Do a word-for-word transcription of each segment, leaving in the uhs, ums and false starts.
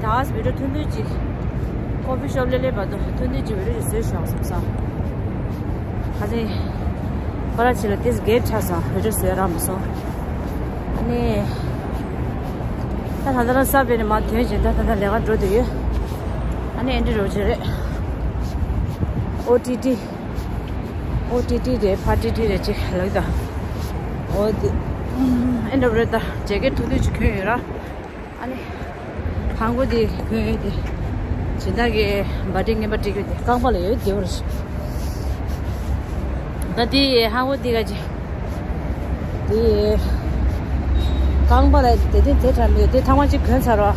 ཨ་བི་ཌིའོ་ཐུང་ཐུང་ཅིག་ཀོ་ཕི་ཤོབ་ལེ་ལེ་བར་དུ་ཐུང་ཐུང་ཅིག་བི་ཌིའོ་ཅིག་བཟོས་ཤོག་བསམ་སོང་། ཁ་སང་ཁོ་ར་ཕྱི་ལ་ཏིས་གེབ་ཆགས་སོང་། བི་ཌིའོ་བཟོས་རག་མ་སོང་། ཨ་ནི་ད་ད་ལྟ་རང་གསར་པའི་ནས་མར་ཐོན་བྱས་ད་ད་ལྟ་ལས་ཀ་འགྲོ་བསྡད་ཡོད། ཨ་ནི་ཨེ་འདྲ་རོ་ཅིག་རེད། ཨོ་ཊི་ཊི། ཨོ་ཊི་ཊི་རེད། ཕ་ཊི་ཊི་རེད་ཅིག་ལབ་ད། ཨོ་དེ་ཨེ་འདྲ་རེད། ད་ཇེ་ཀེ་ཊི་ཐུང་ཐུང་ཅིག་གྱོན་ཡོད་ར། ཨ་ནི། ཧང་གོ་དེ་གོན་ཡོད་དེ། སྦྱིན་བདག་གི་བར་ཐི་ཌེ་རྔན་པ་སྤྲད་རྒྱུ་དེ་རྐང་པ་ལ་ཡོད་དེ་བར། ད་དེ་ཧང་གོ་དེ་ག་ཅི། དེ། རྐང་པ་ལ་དེ་དེ་དེ་དྲན་མེད་དེ་ཐང་མ་ཅིག་གོན་ཚར་བ།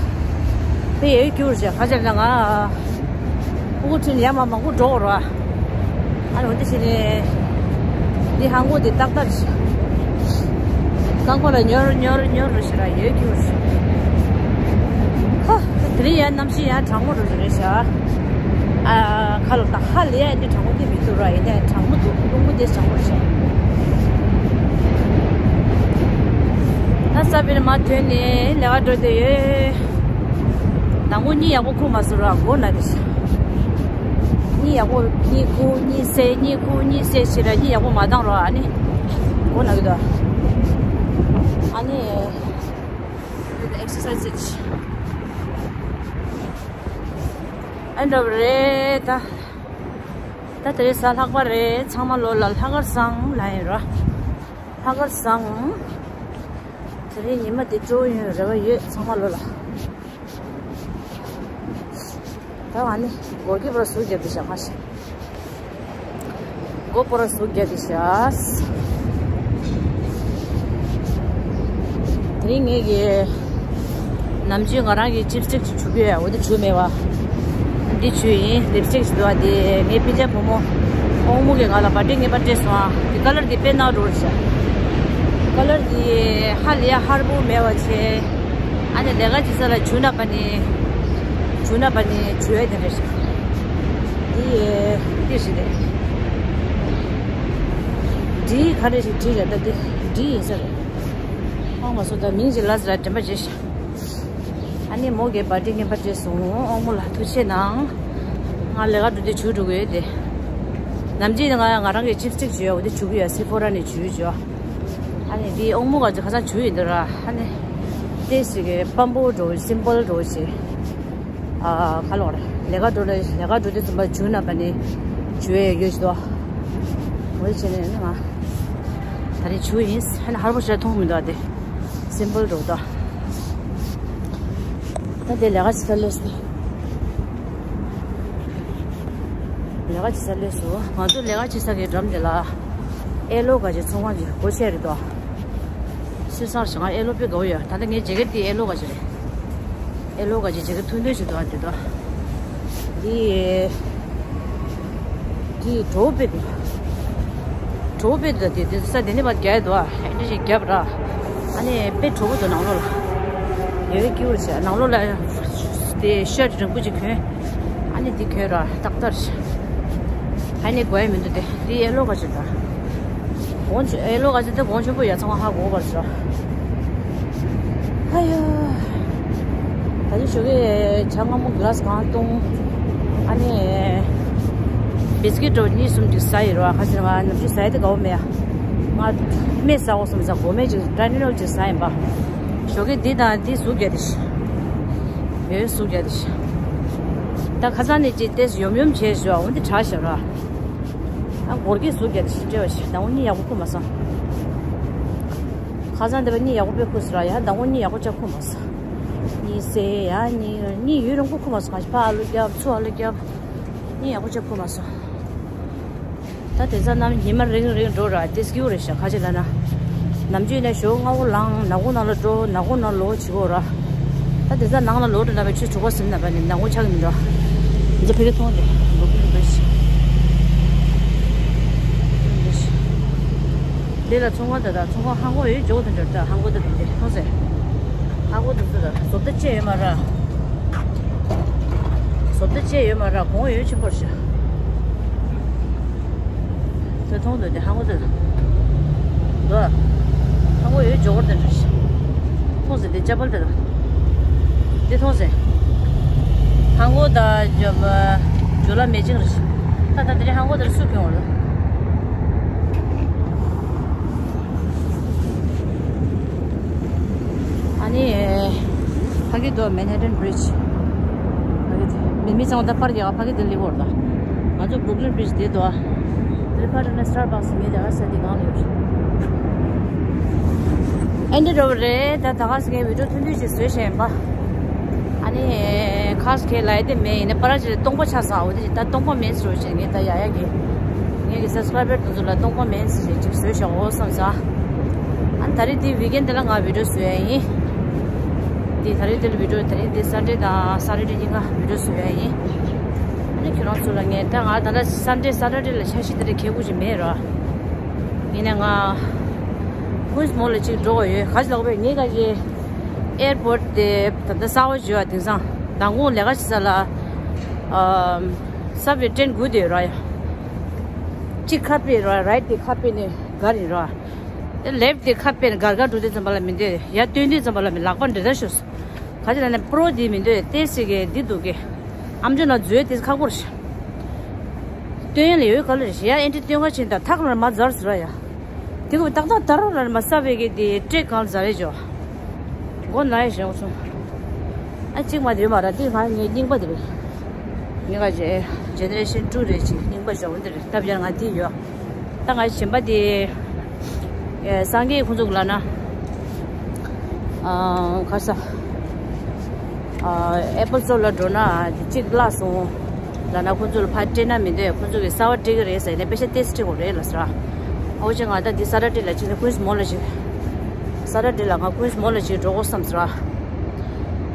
དེ་ཡོད་རྒྱུ་རེད་ཁ་ཆེ་ལ་ང་། ཕྲུ་གུ་ཁྲིད་ནས་ཡར་མར་མང་པོ་འགྲོ་དགོས་རེད་བ། ཨ་ནི་འོ་དེ་བྱས་ནས། འདི་ཧང་གོ་དེ་ཏག་ཏག་རེད། རྐང་པ་ལ་ཉོར་ཉོར་ཉོར་རུ་ཞེ་དྲག་ཡོད་རྒྱུ་རེད། ཧ། དེ་རིང་ཡང་གནམ་གཤིས་ཡང་གྲང་མོ་རུ་རེད་ཤག་ཨ། ཁ་ལོ་ད་ཧ་ལས་ཡ་འདི་གྲང་མོ་དེ་མི་འདུག་ར། ཡིན་ནའི་གྲང་མོ་འདུག་རླུང་བུ་དེ་གྲང་མོ་རེད་ཤག་ད་གསར་པའི་མར་ཐོན་ནས་ལས་ཀ་འགྲོ་བསྡད་ཡོད། ནང་མོ་གཉིད་ཡག་པོ་ཁུག་མ་སོང་ར་མགོ་ན་བསྡད་ཤག་གཉིད་ཡག་པོ་གཉིད་ཁུག་གཉིད་སད་གཉིད་ཁུག་གཉིད་སད་བྱས་ར་གཉིད་ཡག་པོ་མ་བཏང་རོགས། ཨ་ནི་མགོ་ན་གི་འདུག་ཨ་ནི་ཨེག་སར་སའི་ཛི་ཨེ་འདྲ་བ་རེད་ད། ད་དེ་རིང་གཟའ་ལྷག་པ་རེད། ཚང་མ་ལོ་ལ་ལྷག་དཀར་བཟང་ལབ་ཡིན་ར། ལྷག་དཀར་བཟང་། དེ་རིང་ཉི་མ་དེ་སྤྲོ་ཡོང་རེ་བ་ཡོད་ཚང་མ་ལོ་ལ། ད་ང་ནི་སྒོར་གྱི་པར་ཟུག་རྒྱབ་དེ་བཞག་མ་ཤེས། སྒོར་པར་ཟུག་རྒྱབ་དེ་བཞག་དེ་རིང་ངས་ཀྱི་ནམ་རྒྱུན་ང་རང་གི་ལིབ་སི་ཊིག་ཅིག་བྱུག་གི་ཡོད། འོ་དེ་བྱུག་མེད་པ། འདི་བྱུག་ཡིན། ལིབ་སི་ཊིག་ཅིག་འདུག་པ། དེ་ངའི་སྤུན་ཀྱག་བུ་མོ་ཨོང་མོ་གིས་ང་ལ་བར་ཐི་ཌེ་རྔན་པ་སྤྲད་སོང་ཨ། དེ་ཀ་ལར་དེ་དཔེ་ནག་འགྲོ་རེད་ཤག་ཀ་ལར་དེ་ཧ་ལས་ཡ་ཧར་པོ་མེད་པ་བྱས། ཨ་ནི་ལས་ཀ་བྱེད་ས་ལ་བྱུག་ན་པ་ནི། བྱུག་ན་པ་ནི་བྱུག་ཡ་དེ་རེད་ཤག་འདི་ཡེ་འདི་ཞིག་རེད། འདི་ག་རེ་ཞིག་བྲིས་རེད། ད་འདི་འདི་ཡིན་ས་རེད། ཨོ་ང་སོ་ད་མིང་ཅིག་ལ་ཟེར་དྲན་པ་བརྗེད་ཤག་ཨ་ནི་མོ་གིས་བར་ཐི་ཌེ་རྔན་པ་སྤྲད་སོང་། ཨོང་མོ་ལ་ཐུགས་རྗེ་ཆེ་གནང་། ང་ལས་ཀ་འགྲོ་དུས་བྱུག་འགྲོ་གི་ཡོད་དེ། ནམ་རྒྱུན་ང་ང་རང་གི་ལིབ་སི་ཊིག་བྱུག་ཡོད། འོ་དེ་བྱུག་གི་ཡོད། སི་ཕོ་ར་ནས་བྱུག་བྱུག་ཨ་ནི་འདི་ཨོང་མོ་ག་ཅིག་ཁ་སང་བྱུག་ཡིན་འདུག་ར། ཨ་ནི་ཏོག་ཙམ་གི་སྤམ་པོ་འགྲོ་སིམ་པལ་འགྲོ་ཞེས། ཨ་ག་ལབ་དགོས་རེད། ལས་ཀ་འགྲོ་ལས་ལས་ཀ་འགྲོ་དུས་ཙམ་པ་བྱུག་ན་པ་ནི་བྱུག་ཡས་ཡོད་ཅི་དོ། འོ་དེ་བྱས་ནས་ནི་ང་ད་རེས་བྱུག་ཡིན། ཨ་ནི་ཧར་པོ་ཞེ་དྲག་མཐོང་མི་འདུག་ཨ་དེ་སིམ་པལ་འགྲོ་དོ། ད་དེ་ལས་ཀ་བྱེད་ས་སླེབས་སོང་། ལས་ཀ་བྱེད་ས་སླེབས་སོང་། ང་ཚོ་ལས་ཀ་བྱེད་ས་གི་འགྲམ་དེ་ལ་ཨེ་ལོ་ག་ཅིག་ཚོང་ཁང་ཅིག་སྒོ་ཕྱེ་རེད་དོ། སུས་སང་ཞིག་ང་ཨེ་ལོ་དཔེ་དགའ་བོ་ཡོད། ད་ལྟ་ངའི་ཇེ་ཀེ་ཊི་དེ་ཨེ་ལོ་ག་ཅིག་རེད། ཨེ་ལོ་ག་ཅིག་ཇེ་ཀེ་ཊི་ཐུང་ཐུང་ཞིག་འདུག་ཨ་དེ་དོ། འདི། འདི་བྲོ་བོ་དཔེ་འདུག་བྲོ་བོ་དཔེ་འདུག་དེ་དེ་ས་དེ་ནས་ཕར་རྒྱག་ཡ་འདུག་ཨ། ཨེ་འདྲ་ཞིག་རྒྱབ་ར། ཨ་ནི་དཔེ་བྲོ་བོ་འདུག་ནང་ལོགས་ལ། ཡོད་ཀྱི་རེད་ཤག་ནང་ལོགས་ལ་དེ་ཤར་ཊི་རིང་པོ་ཅིག་གྱོན། ཨ་ནི་འདི་གྱོན་ར་ཏག་ཏག་རེད་ཤག་ཨ་ནི་དགོས་ཡ་མི་འདུག་དེ་འདི་ཨེ་ལོ་ག་ཅིག་ད། གོང་ཆེ་ཨེ་ལོ་ག་ཅིག་ད་གོང་ཆེན་པོ་ཡ་ཚང་མ་ཧ་གོ་བར་ཤག་ཨ་ཡོ། ད་ཅི་ཞོགས་ཀས་ཇ་མངར་མོ་གི་ལ་སི་གང་བཏུང་། ཨ་ནི་བིས་ཀིཊ་འདྲ་བོ་གཉིས་གསུམ་ཅིག་ཟ་ཡི་རོ། ཁ་ཤས་ང་ནམ་རྒྱུན་ཟ་ཡ་དེ་དགའ་བོ་མེད་ཡ། ང་སྨན་ཟ་འོ་བསམ་ས་གོ་མེད་ཅིག་ཊའི་ཊི་ནོལ་ཅིག་ཟ་ཡིན་པ། ཞོགས་ཀས་འདི་དང་འདི་ཟུག་རྒྱག་དེ་ཤི། ཡོད་ཟུག་རྒྱག་དེ་ཤི། ད་ཁ་སང་ནས་ཅིག་ཏེས་ཡོམ་ཡོམ་བྱས་ཤོག་འོ་འདི་དྲག་ཤག་ར། ཨ་སྒོར་གྱི་ཟུག་རྒྱག་དེ་ཤི་སྤྲད་པ་ཤི། ད་འོ་གཉིད་ཡག་པོ་ཁུག་མ་སོང་། ཁ་སང་འདི་པ་གཉིད་ཡག་པོ་དཔེ་ཁུག་སོང་ར། ཡ་ད་འོ་གཉིད་ཡག་པོ་ཅིག་ཁུག་མ་སོང་། གཉིད་སད་ཡ་གཉིད་གཉིད་ཡུན་རིང་པོ་ཁུག་མ་སོང་། ང་ཕར་ཨ་ལོ་རྒྱབ་ཚུར་ཨ་ལོ་རྒྱབ། གཉིད་ཡག་པོ་ཅིག་ཁུག་མ་སོང་། ད་དེང་སང་གནམ་ཉི་མ་རིང་རིང་འགྲོ་ར་དེ་སྐྱིད་པོ་རེད་ཤག་ཁ་ཅིག་ལབ་ན། ནམ་རྒྱུན་ནས་ཞོགས་སྔ་པོ་ལངས། ནག་ཁུང་ནང་ལ་འགྲོ། ནག་ཁུང་ནང་ལོག་བྱེད་དགོས་ར། ད་དེང་སང་ནང་ལ་ལོག་འགྲོ་ན་བའི་ཆུ་དྲུག་པ་ཟིན་ན་བ་ནི་ནག་ཁུང་ཆགས་ཀྱི་མི་འགྲོ། འདི་ཕ་གི་མཐོང་དེ་ལོག་གི་མི་འགྲོ་ཤི། འདི་ལ་ཚོང་ཁང་དེ་དང་ཚོང་ཁང་ཧང་གོ་ཡོད་ཇོ་དེ་འདྲ་ད་ཧང་གོ་དེ་དེ་མཐོང་ཟེར། ཧང་གོ་དེ་ཚོ་ད་བཟོ་ལྟ་ཅི་ཡོད་མ་ར། བཟོ་ལྟ་ཅི་ཡོད་མ་ར་གོང་ཡོད་ཆེན་པོར་ཤ། དེ་མཐོང་དུ་དེ་ཧང་གོ་དེ་ད། ཧང་གོ་ཡོད་ཇོ་དེ་འདྲ་ཤ། མཐོང་ཟེར་དེ་ཅ་པལ་དེ་ད། དེ་མཐོང་ཟེར། ཧང་གོ་དང་ཇོ་ཇོ་ལ་མེ་ཅིང་རེད། ད་ད་དེ་རིང་ཧང་གོ་དེར་སུ་གྱོང་བར། ཨ་ནི་ཕ་གི་དོ་མན་ཧེ་ཊན་བྷི་རི་ཇི། ཕ་གི་དེ་མི་མི་ཚང་མ་ད་པར་རྒྱག་ཕ་གི་དེ་ལི་བོར་ད། ང་ཚོ་བུག་ལིན་བྷི་རི་ཇི་དེ་དོ། དེ་ཕར་ནས་སི་ཊར་བྷག་སི་ངས་ད་ས་དེ་གང་ལ་ཡོད། ཨེན་ཌི་རོ་རེད། ད་ད་ག་སི་ངས་བི་ཌིའོ་ཐུང་ཐུང་ཞིག་བཟོས་བཞག་ཡིན་པ། ཨ་ནི་ཁ་སི་ཁའི་ལའི་དེ་མེད་ཡིན་ན་པ་ར་ཅི་ལ་སྟོང་པ་ཆགས་སོང་། འོ་དེ་ད་སྟོང་པ་མེད་ཟེར་བ་ཅིག་ངས་ད་ཡ་ཡ་གི་ངས་ཀྱི་སབ་སི་ཀ་རའི་བར་དེ་ཚོ་ལ་སྟོང་པ་མེད་ཟེར་ཅིག་བཟོས་བཞག་འོ་བསམ་ས། ཨ་ནི་ད་རེས་དེ་ཝིག་ཨེན་དེ་ལ་ང་བི་ཌིའོ་བཟོས་ཡ་ཡིན། དེ་ད་རེས་དེ་ལ་བི་ཌིའོ་ད་རེས་དེ་སན་ཌེ་དང་སེ་ཊར་ཌེ་གཉིས་ཀ་བི་ཌིའོ་བཟོས་ཡ་ཡིན། ཨ་ནི་ཁྱོད་རང་ཚོ་ལ་ངས་ད་ང་ད་ལྟ་སན་ཌེ་སེ་ཊར་ཌེ་ལ་འཆར་གཞི་དེ་འདྲ་ཁེ་པོ་ཅིག་མེད་ར། ཡིན་ནའི་ང་ཀུན་སི་མོལ་ལ་ཅིག་འགྲོ་དགོས་ཡོད། ག་ཅི་ལབ་པས་ངས་ག་ཅི། ཨེར་པོར་ཊི་དེ་ད་ལྟ་གསར་པ་བྱོས་པ་དེང་སང་མདང་དགོང་ལས་ཀ་བྱེད་ས་ལ་ཨམ་སབ་ཝེ་ཊེན་དགུ་དེ་ཡོད་ར་ཡ། གཅིག་ཁ་ཕྱེ་ར་རའིཊ་དེ་ཁ་ཕྱེ་ནས་སྒར་ཡིན་ར། དེ་ལེཕ་ཊི་དེ་ཁ་ཕྱེ་ནས་སྒར་སྒར་འགྲོ་དུས་ཙམ་པ་ལ་མི་འདོད། ཡར་སྟོན་དུས་ཙམ་པ་ལ་མི་ལག་པ་འདྲེ་ད་ཤོར་སོང་། ག་ཅི་ལབ་ན་པྲོ་དེ་མི་འདོད་ཏེ་སི་གི་འདི་འདུག་གི། ཨམ་ཅོག་ནང་འཛུལ་དེ་ཁག་པོ་རེད། སྟོན་ཡ་ལ་ཡོད་ག་ལ་རེད་ཡ། ཨེ་འདྲ་སྟོན་ག་ཕྱིན་ད་ཐག་ལ་མ་ཛར་ཟེར་བ་ཡ། དེ་གི་ཏག་ཏག་ད་རུང་ལ་མ་ས་བའི་གི་དེ་ཊེ་གང་ཛར་རེད་ཇོ། མགོ་ན་ཡ་ཞེན་སོང་། ཨ་གཅིག་མ་དེ་མ་ར་དེ་ང་ངའི་རྙིང་པ་དེ་རེད། ངའི་ང་ཇེ་ཇེ་ནེ་རེ་ཤན་ཊུ་རེད་ཅིག་རྙིང་པ་ཇོ་འོ་འདི་རེད། སྟབས་ཡག་ང་དེ་ཡོད། ད་ང་གཞན་པ་དེ་ཨེ་སངས་རྒྱས་ཁོང་ཚོ་གི་ལབ་ན་ཨ་ཁ་ས་ཨ་ཨེ་པལ་སི་ཊོར་ལ་འགྲོ་ན་དེ་གཅིག་བརླག་སོང་ལབ་ན་ཁོང་ཚོ་ལ་ཕར་སྤྲད་ན་མི་འདོད། ཁོང་ཚོ་གི་གསར་པ་སྤྲད་གི་རེད་ཟེར་ནས་པེ་ཤ་ཏེ་སི་སྤྲད་དགོས་རེད་ལབ་ཟེར། ཨོ་ཅེ་ང་ད་འདི་སེ་ཊར་ཌེ་ལ་ཅིག་ནས་ཀུན་སི་མོལ་ལ་ཅིག་སེ་ཊར་ཌེ་ལ་ང་ཀུན་སི་མོལ་ལ་ཅིག་འགྲོ་དགོས་བསམ་ཟེར།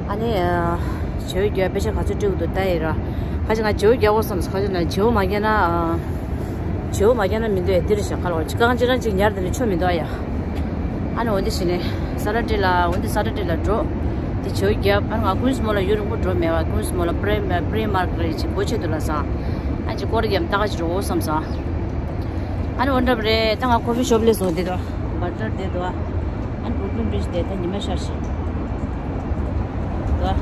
ཨ་ནི་ཨ་བྱེ་བའི་རྒྱལ་པེ་ཤ་ག་ཚོད་སྤྲད་དགོས་འདུག་ལྟ་ཡི་ར། ཁ་ཅིག་ང་བྱེ་བ་རྒྱག་དགོས་བསམ་ཟེར། ཁ་ཅིག་ན་བྱེ་བ་མ་རྒྱག་ན་ཨ་བྱེ་བ་མ་རྒྱག་ན་མི་འདོད་ཡ་འདི་རེད་ཤག་ཁ་ལོ་ཅིག་རྐང་ཅིག་རང་ཅིག་ཉར་དེ་ནས་ཆོ་མི་འདུག་ཨ་ཡ། ཨ་ནི་འོ་འདི་བྱས་ནས་སེ་ཊར་ཌེ་ལ་འོ་འདི་སེ་ཊར་ཌེ་ལ་འགྲོ། དེ་བྱེ་བ་རྒྱབ། ཨ་ནི་ང་ཀུན་སི་མོལ་ལ་ཡུན་རིང་པོ་འགྲོ་མེད་པ། ཀུན་སི་མོལ་ལ་པི་རི་མ་པི་རི་མ་ཀེ་ཊི་ཅིག་སྒོ་ཕྱེ་འདུག་ལབ་སོང་། ཨ་ཅིག་སྐོར་རྒྱབ་ལྟ་ག་ཅིག་འགྲོ་དགོས་བསམ་སོང་། ཨ་ནི་འོ་འདྲ་པ་རེད། ད་ང་ཀོ་ཕི་ཤོབ་ལས་སོང་དེ་དོ་བ་ཊར་དེ་དོ། ཨ་ནི་བུག་ལིན་བྷི་རི་ཇི་དེ་ད་ཉི་མ་ཤར་ཤག་དོ།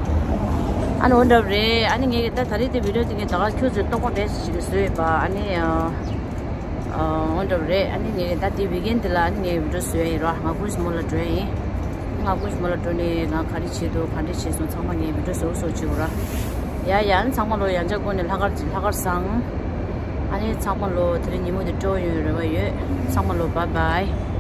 ཨ་ནི་འོ་འདྲ་པ་རེད། ཨ་ནི་ངས་ད་ད་རེས་དེ་བི་ཌིའོ་དེ་ངས་ད་ག་ཁྱོད་ཚོས་རྟོགས་པ་རེད་ཞིག་བཟོས་ཡོད་པ། ཨ་ནི་ཨ་འོ་འདྲ་པ་རེད། ཨ་ནི་ངས་ད་དེ་ཝིག་ཨེན་དེ་ལ་ཨ་ནི་ངས་བི་ཌིའོ་བཟོས་ཡིན་ར། ང་ཀུན་སི་མོལ་ལ་འགྲོ་ཡ་ཡིན། ང་ཀུན་སི་མོལ་ལ་འགྲོ་ནས་ང་ག་རེ་བྱེད་འདུག་ག་འདྲ་བྱས་སོང་ཚང་མ་ངས་བི་ཌིའོ་བཟོ་བཟོ་བྱེད་དགོས་ར། ཡ་ཡ། ཨ་ནི་ཚང་མ་ལོ་ཡང་བསྐྱར་སྒོ་ནས་ལྷག་དཀར་ལྷག་དཀར་བཟང་། ཨ་ནི་ཚང་མ་ལོ་དེ་རིང་ཉིན་མོ་དེ་སྤྲོ་ཡོང་རེ་བ་ཡོད། ཚང་མ་ལོ་བྷའི་བྷའི།